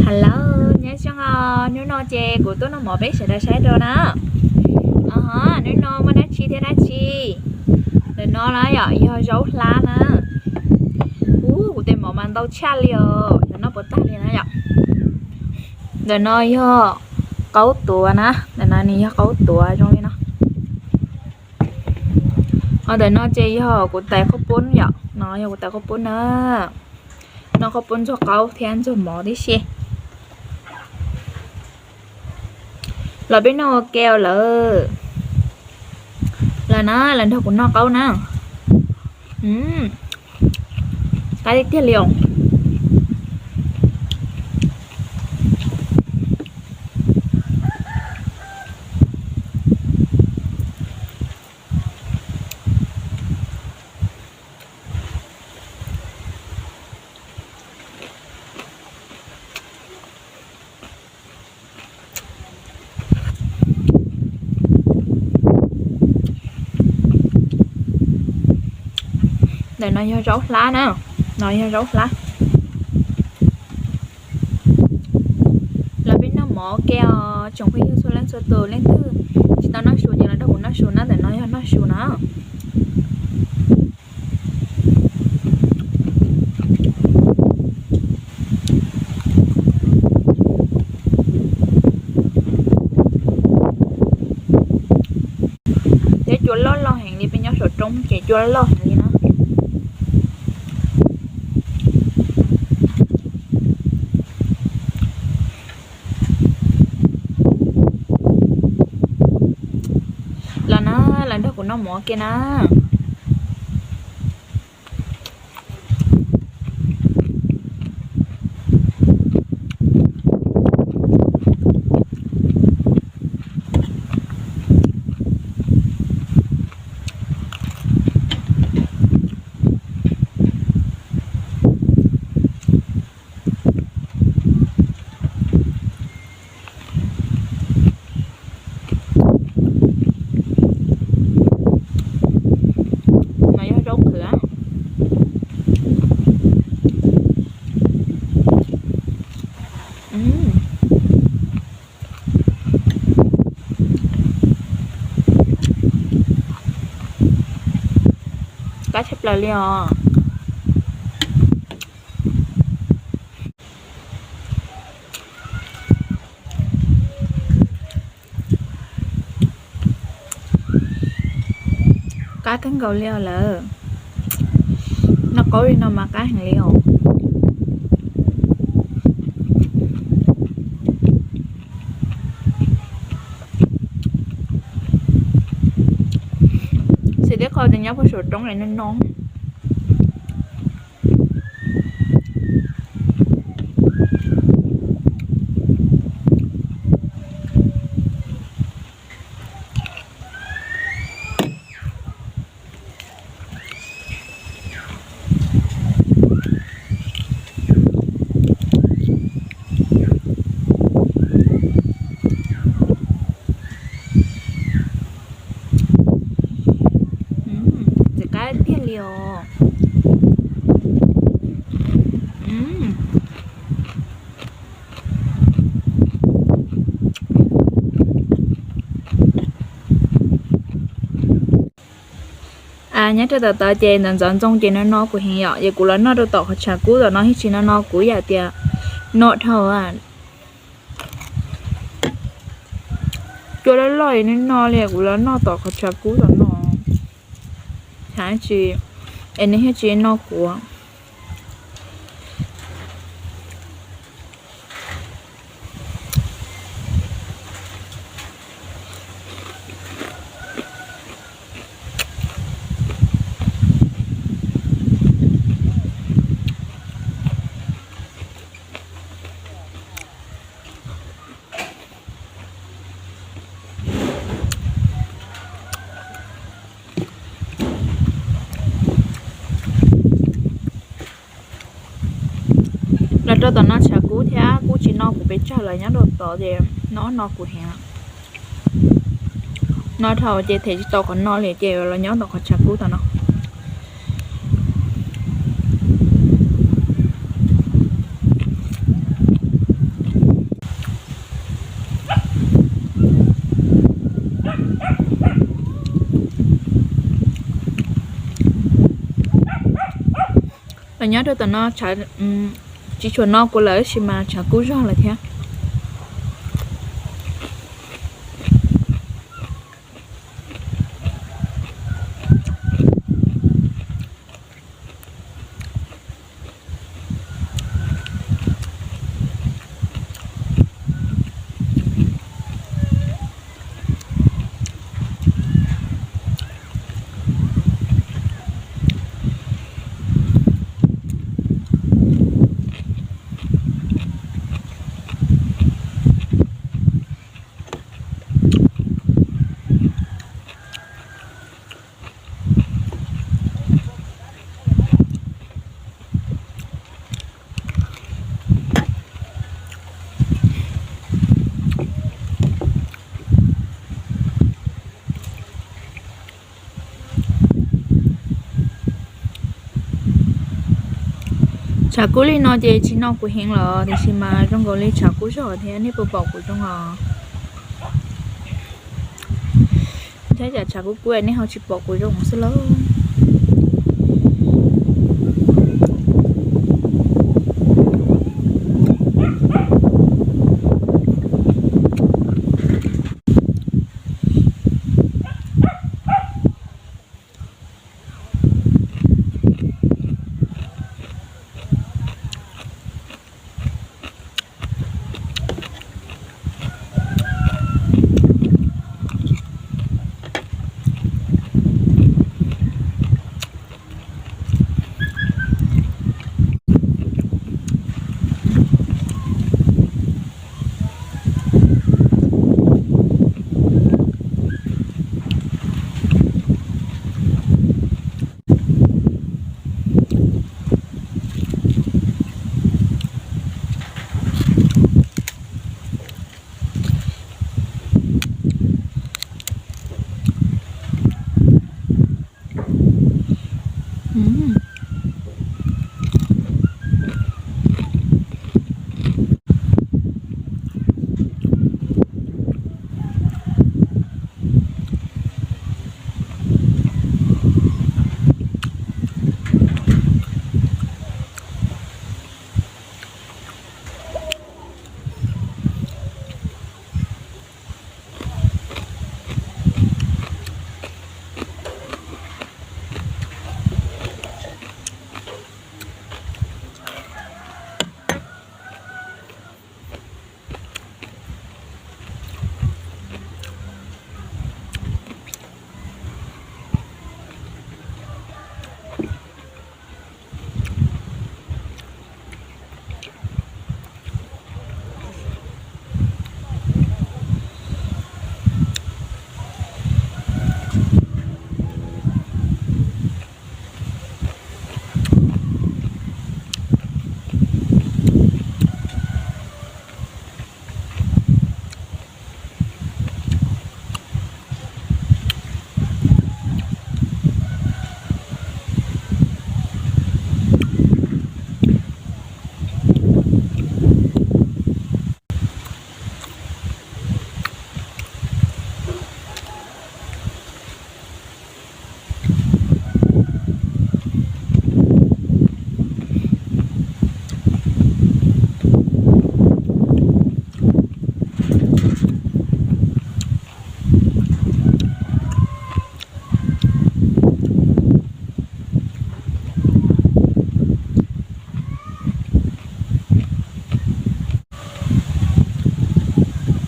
Hello, nyob zoo os, hnub no ces kuv tuaj noj mov peb sawv daws saib rau na. Hnub no muaj dab tsi thiab dab tsi? Ntawm no na yom, yog zaub hlab na. Ub, kuv tes mov mas ntau tshaj li os, noj puas tag li na yom. Ntawm no yog qaub tuav na, ntawm no nws yog qaub tuav zoo li no. Ho ntawm no ces yog kuv tais qaub poob yom, no yog kuv tais qaub poob na. Noj qaub poob ntxuag qaub thiab ntxuag mov tib si. Los peb noj ua ke lawm. Los na, los nrog kuv noj qaub na. Qab tiag tiag li os. Ntawm no yog zaub hlab na, no yog zaub hlab. Los peb noj mov ua ke os tsoom phooj ywg txhua leej txhua tus, leej twg tsis tau noj su ces los nrog kuv noj su na, ntawm no yog noj su na. Thiab cua loj loj heev li, peb nyob saum roob ces cua loj heev li na. Los na, los nrog kuv noj mov ua ke na. No yog zaub qhwv. Qab tshaj plaws li os. Qab kawg nkaus li os lawm. Noj qaub li no mas qab heev li os. Xws li qhov tias nyob puag saum roob no no. Ntxim qab tiag li os. Nyob rau tom tod ces ntxov ntxov ntxoo ces no no kuv heev yom, ces kuv los noj rau tom qhov tshav kub tom no thiaj tsis no no kuv yam tias no dhau. Cua loj loj no no li kuv los noj tom qhov tshav kub tom no, es nws thiaj tsis no kuv. Los rau tom no tshav kub thiab kub tsis no kuv pes tsawg lawm nyob rau tod ces no no kuv heev. No dhau ces them tsis tau qhov no li ces los nyob tom qhov tshav kub tom no. Nyob rau tom no tsis tshua no kuv lawm tab sis mas tshav kub zog lawm thiab. Tshav kub li no ces tsis no kuv heev lawm tiam sis mas zoo nkaus li tshav kub zog thiab nej puas pom kuv zoo os? Thiab cas tshav kub kub nej ho tsis pom kuv zoo xwb lauj.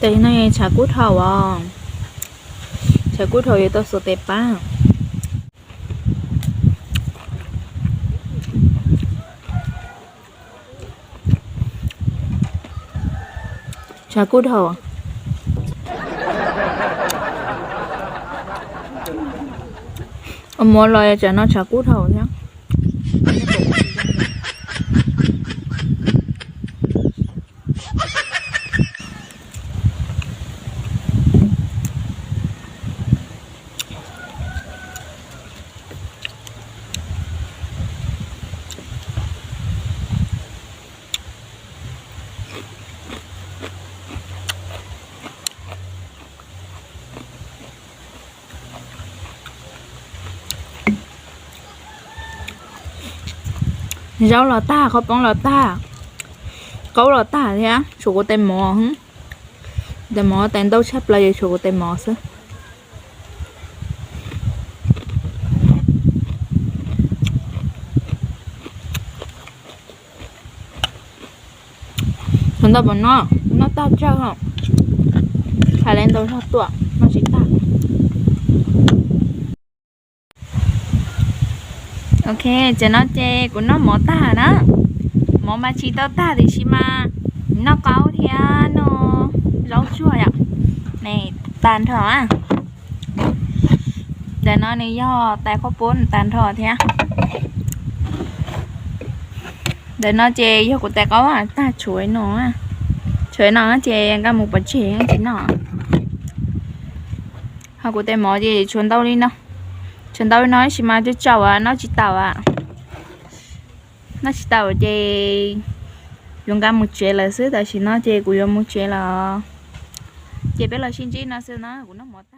Tes no tshav kub dhau os. Tshav kub dhau yuav tau xuas tes pab. Tshav kub dhau. Ua mov los tsam no tshav kub dhau thiab. Zaub los tag, qhov poob los tag, qaub los tag thiab, tshuav kuv tais mov. Tais mov tais ntau tshaj plaws, tshuav kuv tais mov xwb. Ntau npaum no, noj tag tsawg, hais li ntau zog tuaj noj tsis tag. Ok, ces no ces kuv noj mov tag na. Mov mas tsis tau tag tiam sis mas noj qaub thiab noj zaub tsuag yom, ne, tag nrho. Ntawm no nws yog tais qaub poob tag nrho thiab. Ntawm no ces yog kuv tais qaub tag, tshuav no, tshuav no ces nkag mus pov tseg tsis noj. Ho kuv tais mov ces tshuav ntau li no, tshuav ntau li no tab sis mas tsau tsau, noj tsis tau. Noj tsis tau ces yuav nkag mus tsev lawm xwb, tam sim no ces kuv yuav mus tsev lawm. Ces peb los sib ntsib no xwb na, kuv noj mov tag.